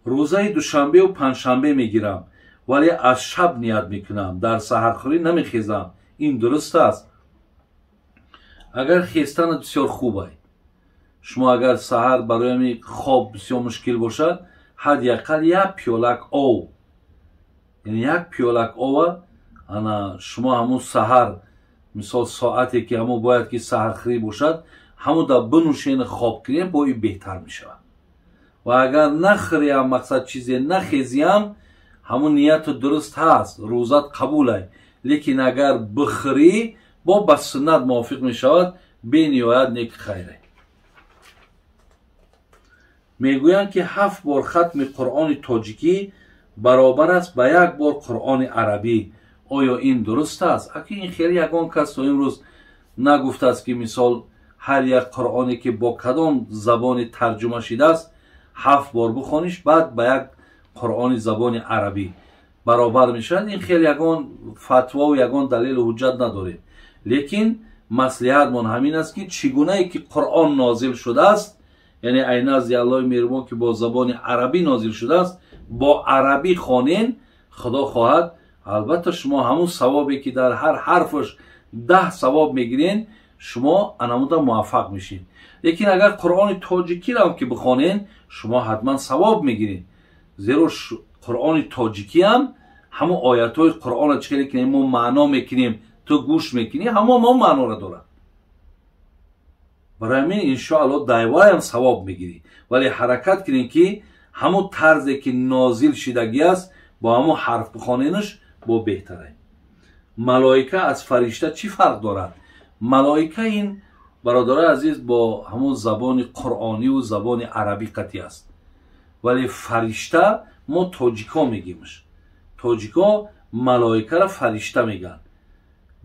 Рӯзаи душанбеу панҷшанбе мегирам, вале аз шаб ният мекунам, дар саҳархӯрӣ намехезам. Ин дуруст аст? Агар хестанат бисёр хубай, шумо агар саҳар барои ҳами хоб бисёр мушкил бошад, ҳадди ақал як пиёлак ов, яъне як пиёлак ова ана шумо ҳамун саҳар, мисол соате ки ҳамун бояд ки саҳархӯрӣ бошад, ҳамун да бинӯшен, хоб кунем, бо ин беҳтар мешавад. Ва агар нахӯриам, мақсад чизе нахезиам, ҳамун нияту дуруст ҳаст, рӯзат қабулай. Лекин агар бихӯрӣ, бо ба суннат мувофиқ мешавад, бениҳоят неки хайре. Мегӯянд ки 7 бор хатми Қуръони тоҷикӣ баробар аст ба 1 бор Қуръони арабӣ. Оё ин дуруст аст? Аки ин хеле ягон кас то имрӯз нагуфтааст ки мисол ҳар як қуръоне ки бо кадом забони тарҷума шидааст 7 бор бихониш, баъд ба як қуръони забони арабӣ баробар мешавад. Ин хеле ягон фатвову ягон далелу ҳуҷҷат надорем. Лекин маслиҳатмон ҳамин аст ки чӣ гунае ки Қуръон нозил шудааст, яъне ай назди Аллоҳи меҳрубон ки бо забони арабӣ нозил шудааст, бо арабӣ хонен, худо хоҳад албатта шумо ҳамун савобе ки дар ҳар ҳарфаш 10 савоб мегирен, шумо анамуда муваффақ мешед. Лекин агар Қуръони тоҷикиро ки бихонен, шумо ҳатман савоб мегиред. Зеро Қуръони тоҷикӣ ҳам ҳамун оятҳои Қуръонро чӣ хеле ки мо маъно мекунем, ту гӯш мекунӣ, ҳамон мо маъноро дорад. Барои ҳамин иншоаллоҳ дайваям савоб мегирӣ. Вале ҳаракат кунем ки ҳамун тарзе ки нозил шидагӣ аст, бо ҳамун ҳарф бихоненаш бо беҳтарай. Малоика аз фаришта чӣ фарқ дорад? Малоика ин бародарои азиз бо ҳамун забони қуръониву забони арабӣ қатъӣ аст. Вале фаришта мо тоҷико мегӯемш. Тоҷико малоикаро фаришта мегӯянд.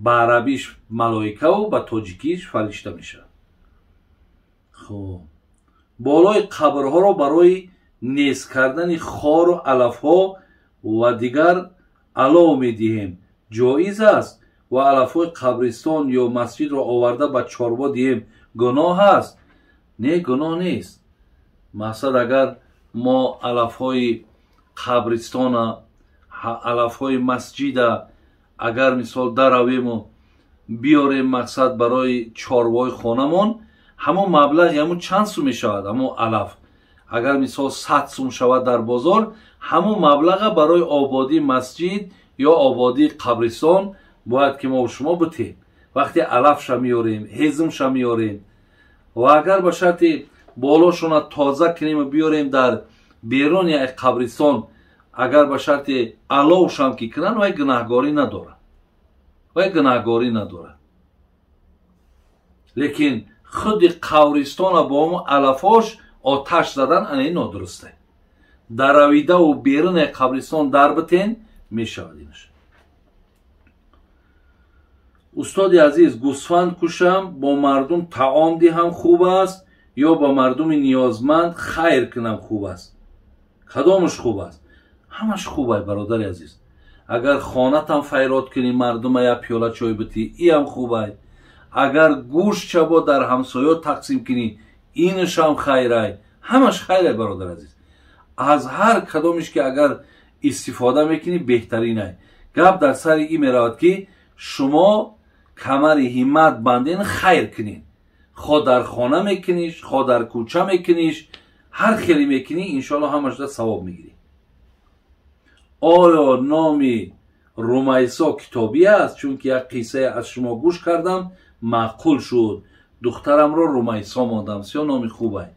Ба арабиш малоикаву ба тоҷикиш фаришта мешавад. Хуб, болои қабрҳоро барои нез кардани хору алафҳо ва дигар алов медиҳем. Ҷоиз аст? Ва алафҳои қабристон ё масҷидро оварда ба чорво диҳем, гуноҳ аст? Не, гуноҳ нест. Мақсад агар мо алафҳои қабристона, алафҳои масҷида агар мисол даравему биёрем, мақсад барои чорвои хонамон, ҳамон маблағ ҳамон чанд сум мешавад? Ҳамон алаф агар мисол 100 сум шавад дар бозор, ҳамон маблаға барои ободии масҷид ё ободии қабристон бояд ки мо шумо бутем. Вақте алафша меорем, ҳезумша меорем ва агар ба шарти болошона тоза кунему биёрем дар беруни қабристон, агар ба шарти аловшам ки кунанд, вай гунаҳгорӣ надорад, вай гунаҳгорӣ надорад. Лекин худи қабристона бо ҳамон алафош оташ задан ана ин нодурусте. Даравидаву беруни қабристон дар битен мешавад инаш. Устоди азиз, гӯсфанд кушам, бо мардум таом диҳам хуб аст ё ба мардуми ниёзманд хайр кунам хуб аст? Кадомаш хуб аст? Ҳамаш хуб ай бародари азиз. Агар хонатам файрод кунӣ, мардума як пиёла чой битӣ, иам хуб ай. Агар гӯшт чабо дар ҳамсоё тақсим кунӣ, инашам хайрай. Ҳамаш хайрай бародари азиз. Аз ҳар кадомиш ки агар истифода мекунӣ беҳтаринай. Гап дар сари ин меравад ки шумо камари ҳиммат банден хайр кунед. Хо дар хона мекуниш, хо дар кӯча мекуниш, ҳар хеле мекунӣ, иншоаллоҳ ҳамашда савоб мегирӣ. Оё номи Румайсо китобӣ аст? Чунки як қиссае аз шумо гӯш кардам, маъқул шуд. Духтарамро Румайсо мондам. Сиё номи хубай.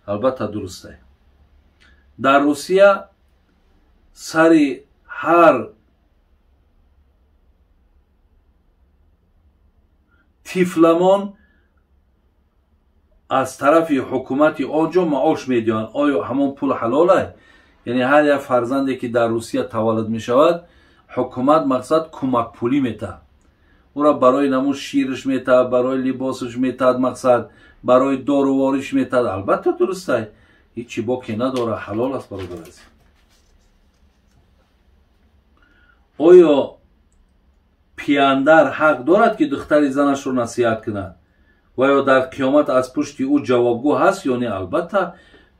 Албатта дурустай. Дар Русия сари ҳар тифламон аз тарафи ҳукумати он ҷо маош медиҳанд. Оё ҳамон пул ҳалолай? Яъне ҳар як фарзанде ки дар Русия таваллуд мешавад, ҳукумат мақсад кӯмакпулӣ метаҳад. Ӯра барои намун шираш метаҳад, барои либосаш метаҳад, мақсад барои дорувориш метаҳад. Албатта дурустай, ҳеҷ боке надорад, ҳалол аст бародар азиз. Оё пияндар ҳақ дорад ки духтари занашро насиҳат кунад ва ё дар қиёмат аз пушти ӯ ҷавобгӯ ҳаст ё не? Албатта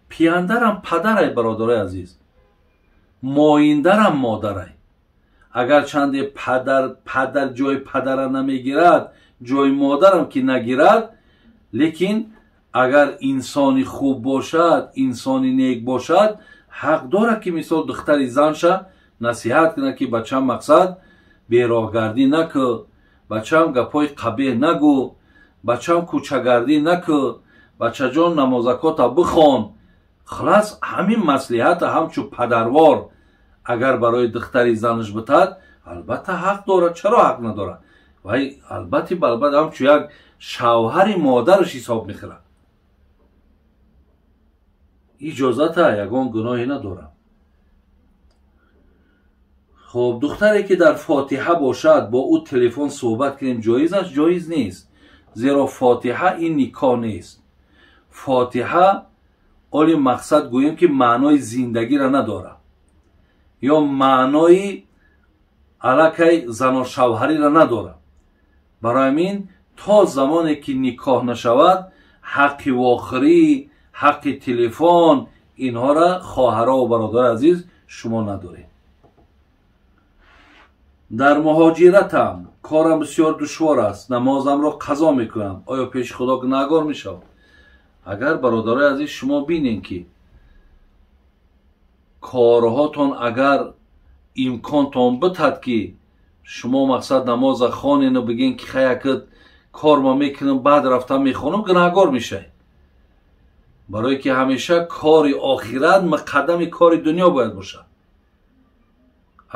пияндарам падарай бародарои азиз. Моиндарам модарай. Агар чанде падар ҷои падара намегирад, ҷои модарам ки нагирад, лекин агар инсони хуб бошад, инсони нек бошад, ҳақ дорад ки мисол духтари занша насиҳат кунад ки бачам мақсад бероҳгардӣ накӯ, бачам гапҳои қабеҳ нагӯ, бачам кӯчагардӣ накӯ, бачаҷон намозакота бихон. Хулас ҳамин маслиҳата ҳамчун падарвор агар барои духтари занаш битад, албатта ҳақ дорад. Чаро ҳақ надорад? Вай албатта балбат ҳамчун як шавҳари модараш ҳисоб мехӯрад. Иҷозата, ягон гуноҳе надорад. Хоб, духтаре ки дар фотиҳа бошад, бо ӯ телефон суҳбат кунем ҷоиз аст? Ҷоиз нест, зеро фотиҳа ин никоҳ нест. Фотиҳа оли мақсад гӯем ки маънои зиндагиро надорад ё маънои аллакай заношавҳариро надорад. Барои ҳамин то замоне ки никоҳ нашавад, ҳаққи вохӯрӣ, ҳаққи телефон, инҳоро хоҳаро ва бародари азиз шумо надоред. Дар муҳоҷиратам корам бисёр душвор аст, намозамро қазо мекунам, оё пеши худо гунаҳгор мешавам? Агар бародарои азиз шумо бинед ки корҳотон агар имконтон битад ки шумо мақсад намоза хонену биген ки хаякат кор ма мекунам, баъд рафтам мехонам, гунаҳгор мешавед. Барое ки ҳамеша кори охират муқаддами кори дунё бояд бошад.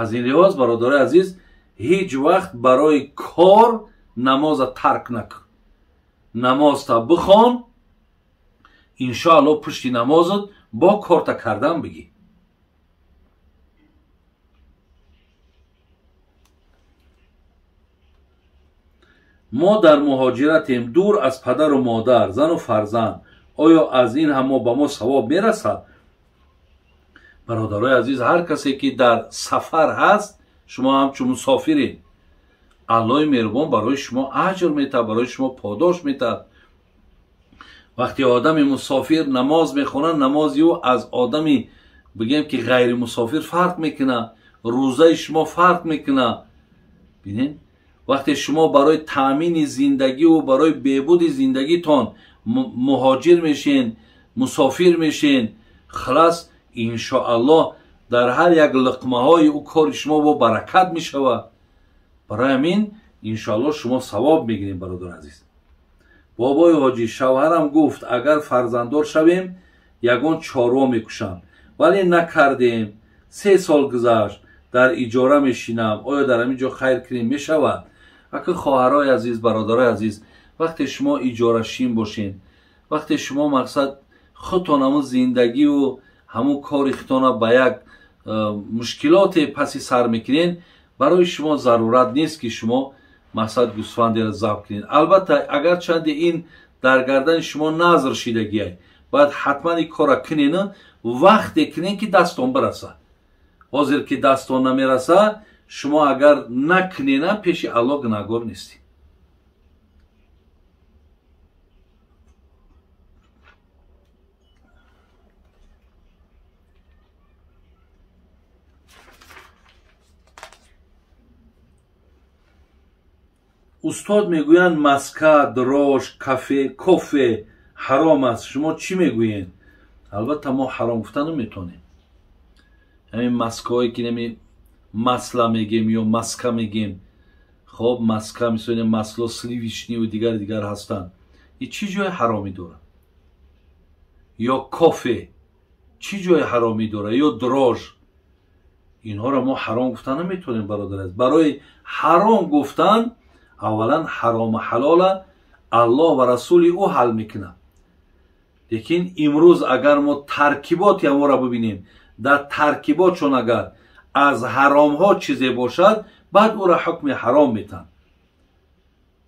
Аз ин лиҳоз бародарои азиз ҳеҷ вақт барои кор намоза тарк накун. Намозта бихон, иншоалло пушти намозат бо корта кардан бигӣ. Мо дар муҳоҷиратем, дур аз падару модар, зану фарзанд. Оё аз ин ҳам ба мо савоб мерасад? Бародарои азиз, ҳар касе ки дар сафар ҳаст, шумо ҳамчун мусофиред, Аллоҳи меҳрубон барои шумо аҷр метаҳад, барои шумо подош метаҳад. Вақте одами мусофир намоз мехонад, намози ӯ аз одами бигем ки ғайримусофир фарқ мекунад, рӯзаи шумо фарқ мекунад. Бинед, вақте шумо барои таъмини зиндагиву барои беҳбуди зиндагитон муҳоҷир мешен, мусофир мешен, хулас иншоаллоҳ дар ҳар як луқмаҳои ӯ кори шумо бо баракат мешавад. Барои ҳамин иншоаллоҳ шумо савоб мегиред, бародари азиз. Бобои ҳоҷӣ, шавҳарам гуфт агар фарзанддор шавем ягон чорво мекушам, вале накардем. 3 сол гузашт, дар иҷора мешинам. Оё дар ҳамин ҷо хайр кунем мешавад? Ака хоҳарои азиз, бародарои азиз, вақте шумо иҷорашин бошед, вақте шумо мақсад худтон ҳамун зиндагиву ҳамун кори худтона ба як мушкилоте паси сар мекунед, барои шумо зарурат нест ки шумо мақсад гӯсфандеро забҳ кунед. Албатта агарчанде ин дар гардани шумо назр шидагиай, бояд ҳатман ин корро кунену вақте кунед ки дастон бирасад. Ҳозир ки дастон намерасад, шумо агар накунена пеши Аллоҳ гунаҳгор нестед. Устод мегӯянд маска, дрож, кафе, кофе ҳаром аст. Шумо чӣ мегӯед? Албатта мо ҳаром гуфта наметонем. Ҳамин маскаҳое ки нами масла мегем ё маска мегем, хоб маска мисол масло сливичниву дигар дигар ҳастанд, и чӣ ҷои ҳаромӣ дорад? Ё кофе чӣ ҷои ҳаромӣ дорад? Ё дрож? Инҳоро мо ҳаром гуфта наметонем, бародар азиз. Барои ҳаром гуфтан аввалан ҳарому ҳалола Аллоҳ ва расули ӯ ҳал мекунад. Лекин имрӯз агар мо таркиботи ҳамонро бибинем, дар таркиботшон агар аз ҳаромҳо чизе бошад, баъд ӯро ҳукми ҳаром метаҳанд.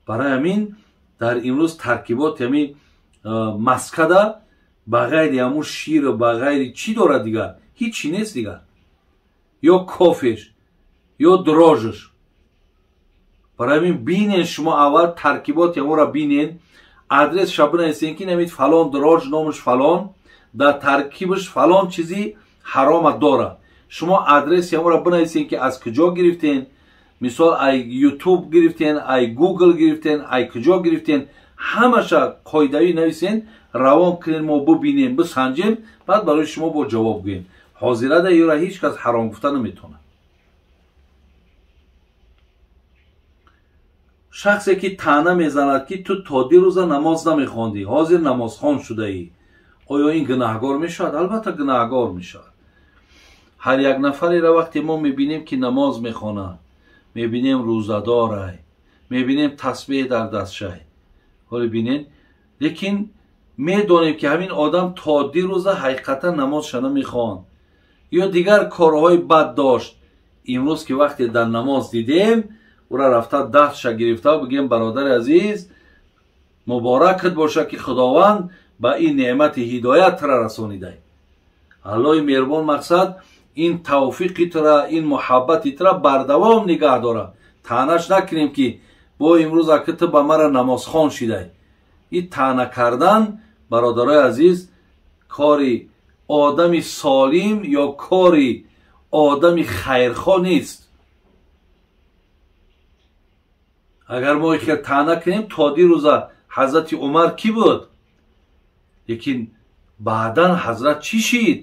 Барои ҳамин дар имрӯз таркиботи ҳамин маскада ба ғайри ҳамун шир, ба ғайри чӣ дорад дигар? Ҳеҷ чӣ нест дигар. Ё кофеш, ё дрожаш. Барои ҳамин бинен шумо аввал таркиботи ҳамонро бинен, адресша бинависен ки намид фалон дрож номаш фалон, дар таркибаш фалон чизи ҳарома дорад. Шумо адреси ҳамонро бинависен, ки аз куҷо гирифтен. Мисол, ай Ютуб гирифтен, ай Гугл гирифтен, ай куҷо гирифтен, ҳамаша қоидавӣ нависен, равон кунен, мо бубинем, бисанҷем, баъд барои шумо бо ҷавоб гӯем. Ҳозирада ёра ҳеҷ кас ҳаром гуфта наметавонад. Шахсе ки таъна мезанад, ки ту то дирӯза намоз намехондӣ, ҳозир намозхон шудаӣ, оё ин гунаҳгор мешавад? Албатта гунаҳгор мешавад. Ҳар як нафареро вақте мо мебинем, ки намоз мехонад, мебинем рӯзадорай, мебинем тасбеҳ дар дастшай, ҳоле бинен, лекин медонем, ки ҳамин одам то дирӯза ҳақиқатан намозша намехонд ё дигар корҳои бад дошт. Имрӯз ки вақте дар намоз дидем, ӯра рафта дастша гирифта бигем: бародари азиз, муборакат боша, ки Худованд ба ин неъмати ҳидоят тура расонидай. Аллоҳи меҳрубон мақсад ин тавфиқи тура, ин муҳаббати тура бардавом нигаҳ дора. Таънаш накунем, ки бо имрӯз аки ту ба мара намозхон шидай. Ин таъна кардан, бародарои азиз, кори одами солим ё кори одами хайрхоҳ нест. Агар мо ихел таъна кунем, то дирӯза ҳазрати Умар кӣ буд, лекин баъдан ҳазрат чӣ шид?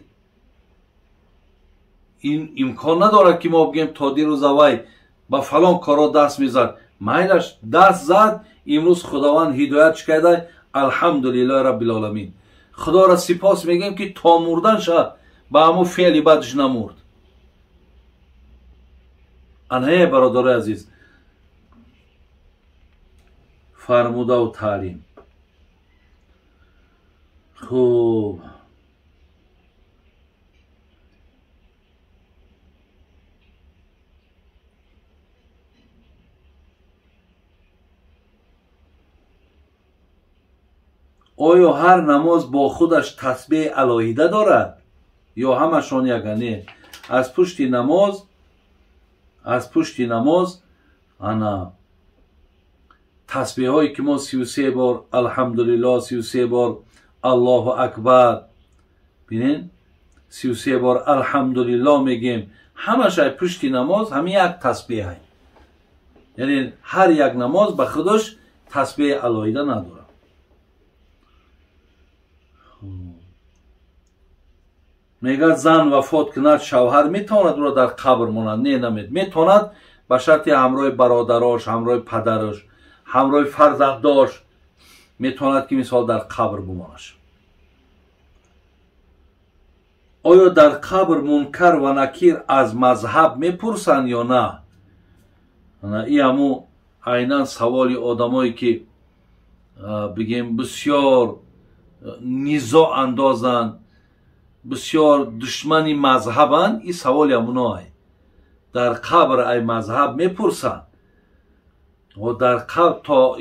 Ин имкон надорад, ки мо бигӯем то дирӯза вай ба фалон корҳо даст мезад, майлаш даст зад, имрӯз Худованд ҳидоят чӣ карда, алҳамдулиллоҳи раббил-оламин. Худоро сипос мегӯем, ки то мурданша ба ҳамун феъли бадш намурд. Анае, бародарои азиз, фармудаву таълим. Хуб, оё ҳар намоз бо худаш тасбеҳи алоҳида дорад ё ҳамашон ягане? Аз пушти намоз ана тасбеҳое ки мо 33 бор алҳамдулиллоҳ, 33 бор аллоҳу акбар, бинен, 33 бор алҳамдулиллоҳ мегем, ҳамаш ай пушти намоз ҳамин як тасбеҳ. Яъне ҳар як намоз ба худаш тасбеҳи алоҳида надорад. Мегӯяд, зан вафот кунад, шавҳар метавонад ӯро дар қабр монад? Не, намед метавонад, ба шарти ҳамроҳи бародарош, ҳамроҳи падараш, ҳамроҳи фарзандош метавонад, ки мисол дар қабр бимонаш. Оё дар қабр Мункар ва Накир аз мазҳаб мепурсанд ё на? И ҳаму айнан саволи одамое, ки бигем, бисёр низоъ андозанд, бисёр душмани мазҳабанд. И саволи ҳамуное: дар қабр ай мазҳаб мепурсанд? Дар қабр то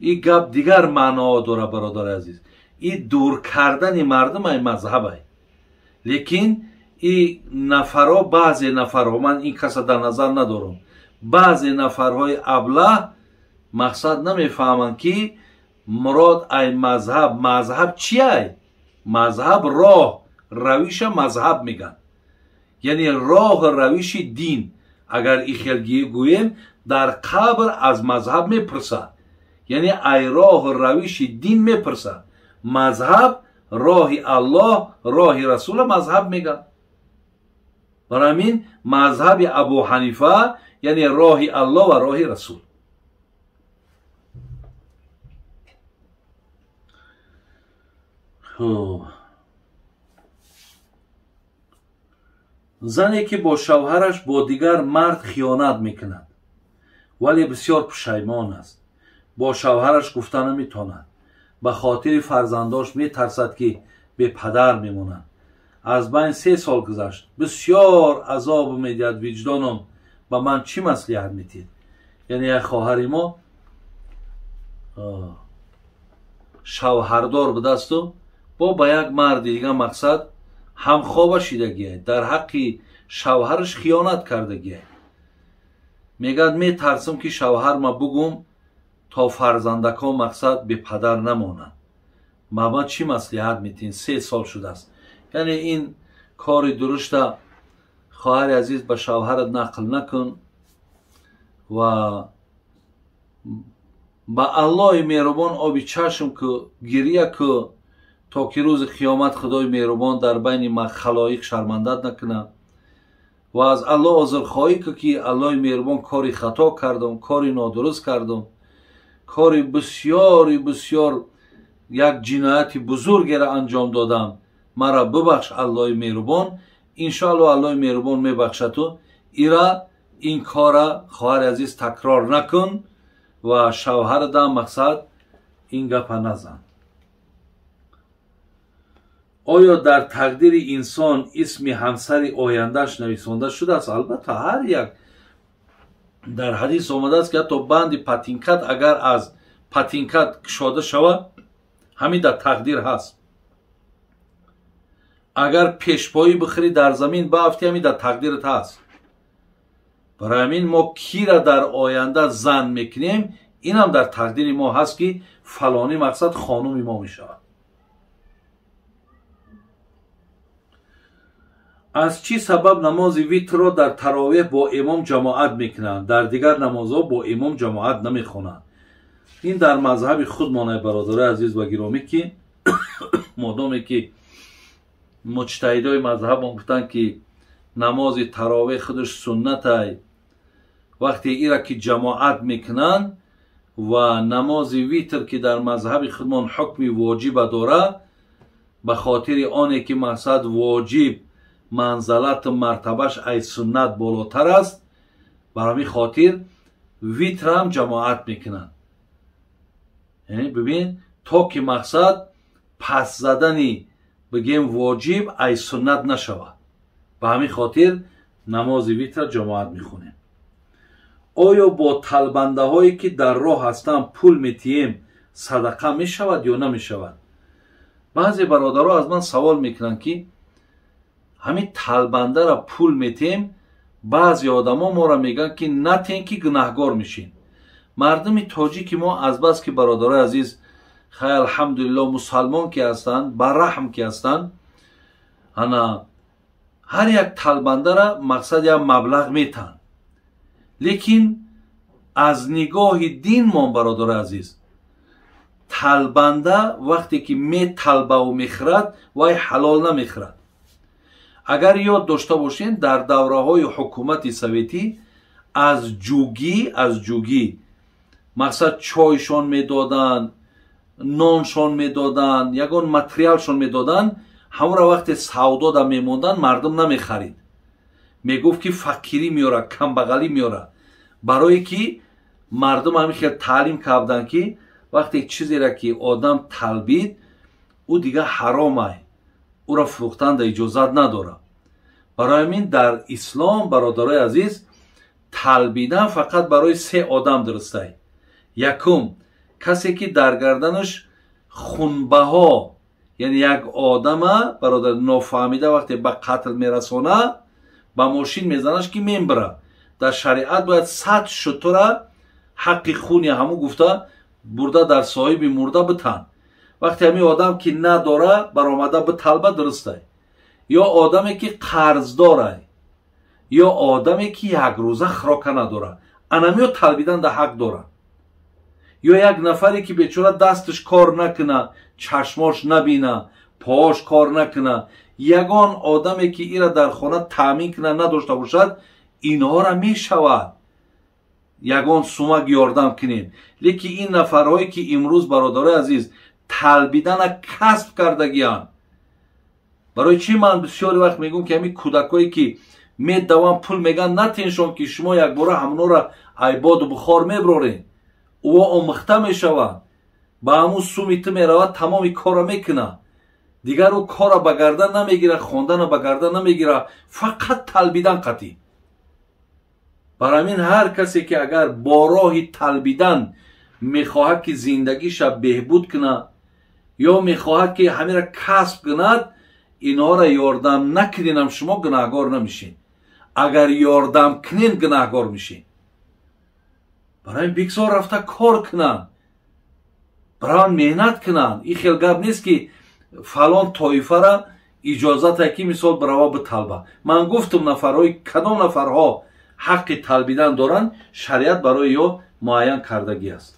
и гап дигар маъноҳо дорад, бародари азиз. И дур кардани мардум ай мазҳабай. Лекин и нафарҳо, баъзе нафарҳо, ман ин каса дар назар надорам, баъзе нафарҳои аблаҳ мақсад намефаҳманд, ки мурод ай мазҳаб, мазҳаб чиай? Мазҳаб роҳ, равиша мазҳаб мегӯянд, яъне роҳ, равиши дин. Агар ихел гӯем, дар қабр аз мазҳаб мепурсад, яъне ай роҳу равиши дин мепурсад. Мазҳаб роҳи Аллоҳ, роҳи Расула мазҳаб мегӯянд. Барои ҳамин мазҳаби Абу Ҳанифа, яъне роҳи Аллоҳ ва роҳи Расул. Хуб, зане ки бо шавҳараш бо дигар мард хиёнат мекунад, вале бисёр пушаймон аст, бо шавҳараш гуфта наметавонад, ба хотири фарзандош метарсад, ки бепадар мемонад. Аз байн 3 сол гузашт, бисёр азоб медиҳад виҷдоном. Ба ман чӣ маслиҳат медиҳед? Яъне як хоҳари мо шавҳардор будасту бо ба як марди дига мақсад ҳамхоба шидагиай, дар ҳаққи шавҳараш хиёнат кардагиай. Мегӯяд, метарсам, ки шавҳарма бугум, то фарзандакон мақсад бепадар намонанд. Ба ман чӣ маслиҳат медиҳед? 3 сол шудааст. Яъне ин кори дурушта Хоҳари азиз, ба шавҳарат нақл накун ва ба Аллоҳи меҳрубон оби чашм ку, гирия ку, то ки рӯзи қиёмат Худои меҳрубон дар байни халоиқ шармандат накунад. Ва аз Аллоҳ озрхоҳӣ ку, ки Аллоҳи меҳрубон, кори хато кардам, кори нодуруст кардам, кори бисёри бисёр як ҷинояти бузургеро анҷом додам, маро бибахш, Аллоҳи меҳрубон. Иншоалло Аллоҳи меҳрубон мебахшаду. Ира ин кора, хоҳари азиз, такрор накун ва шавҳарадам мақсад ин гапа назан. Оё дар тақдири инсон исми ҳамсари ояндааш нависонда шудааст? Албатта, ҳар як дар ҳадис омадааст, ки ҳатто банди патинкат агар аз патинкат кушода шавад, ҳамин дар тақдир ҳаст. Агар пешпоӣ бихӯрӣ, дар замин баафтӣ, ҳамин дар тақдират ҳаст. Барои ҳамин мо кира дар оянда зан мекунем, инам дар тақдири мо ҳаст, ки фалонӣ мақсад хонуми мо мешавад. Аз чӣ сабаб намози витрро дар таровеҳ бо имом ҷамоат мекунанд, дар дигар намозҳо бо имом ҷамоат намехонанд? Ин дар мазҳаби худмон, бародарои азиз ва гиромӣ, ки модоме ки муҷтаҳидои мазҳабон гуфтанд, ки намози таровеҳ худаш суннатай, вақте ира ки ҷамоат мекунанд ва намози витр, ки дар мазҳаби худмон ҳукми воҷиба дора, ба хотири оне ки мақсад воҷиб манзалату мартабаш ай суннат болотар аст, бар ҳамин хотир витрам ҷамоат мекунанд. Яъне бибин, то ки мақсад пас задани бигем воҷиб ай суннат нашавад, ба ҳамин хотир намози витра ҷамоат мехонем. Оё бо талбандаҳое ки дар роҳ ҳастанд пул метиҳем, садақа мешавад ё намешавад? Баъзе бародаро аз ман савол мекунанд, ки ҳамин талбандара пул метиҳем, баъзе одамо моро мегӯянд, ки натен, ки гунаҳгор мешин. Мардуми тоҷики мо азбас ки, бародарои азиз, хай, алҳамдулилло, мусалмон ки ҳастанд, бараҳм ки ҳастанд, ана ҳар як талбандара мақсад як маблағ метаҳанд. Лекин аз нигоҳи динмон, бародарои азиз, талбанда вақте ки металбаву мехӯрад, вай ҳалол намехӯрад. Агар ёд дошта бошем, дар давраҳои ҳукумати советӣ аз ҷугӣ мақсад чойшон медоданд, ноншон медоданд, ягон материалшон медоданд, ҳамонро вақте савдода мемонданд, мардум намехарид. Мегуфт, ки фақирӣ меёрад, камбағалӣ меёрад. Барое ки мардум ҳамин хел таълим карданд, ки вақте чизеро ки одам талбид, ӯ дига ҳаромай, ӯро фурӯхтанда иҷозат надорад. Барои ҳамин дар ислом, бародарои азиз, талбидан фақат барои се одам дурустай. Якум, касе ки дар гарданаш хунбаҳо, яъне як одама, бародар, нофаҳмида вақте ба қатл мерасона, ба мошин мезанаш, ки мембира. Дар шариат бояд 100 шутура ҳаққи хуни ҳаму гуфта бурда дар соҳиби мурда битан. Вақте ҳамин одам ки надора, баромада биталба, дурустай. Ё одаме ки қарздорай, ё одаме ки якрӯза хӯрока надора, анамиё талбидан да ҳақ дора. Ё як нафаре ки бечора дасташ кор накуна, чашмош набина, поаш кор накуна, ягон одаме ки ира дар хона таъмин куна надошта бошад, инҳоро мешавад ягон сумак ёрдам кунем. Лекин ин нафарҳое ки имрӯз, бародарои азиз, талбидана касб кардагианд. Барои чӣ ман бисёри вақт мегӯм, ки ҳамин кӯдакое ки медаванд, пул мегӯянд, натеншон, ки шумо якбора ҳамонҳоро айбоду бухор меброред, ӯо омӯхта мешавад, ба ҳамун суми ту меравад, тамоми корро мекунад, дигар ӯ корро ба гардан намегирад, хондана ба гардан намегирад, фақат талбидан қатъӣ. Барои ҳамин ҳар касе ки агар бо роҳи талбидан мехоҳад, ки зиндагиша беҳбуд кунад, ё мехоҳад, ки ҳаминро касб кунад, инҳоро ёрдам накуненам, шумо гунаҳгор намешед. Агар ёрдам кунен, гунаҳгор мешед. Барои бигзор рафта кор кунанд, барои меҳнат кунанд. Ин хел гап нест, ки фалон тоифара Иҷозате ки мисол барава биталба. Ман гуфтум, нафарҳои кадом нафарҳо ҳаққи талбидан доранд, шариат барои ё муайян кардагӣ аст.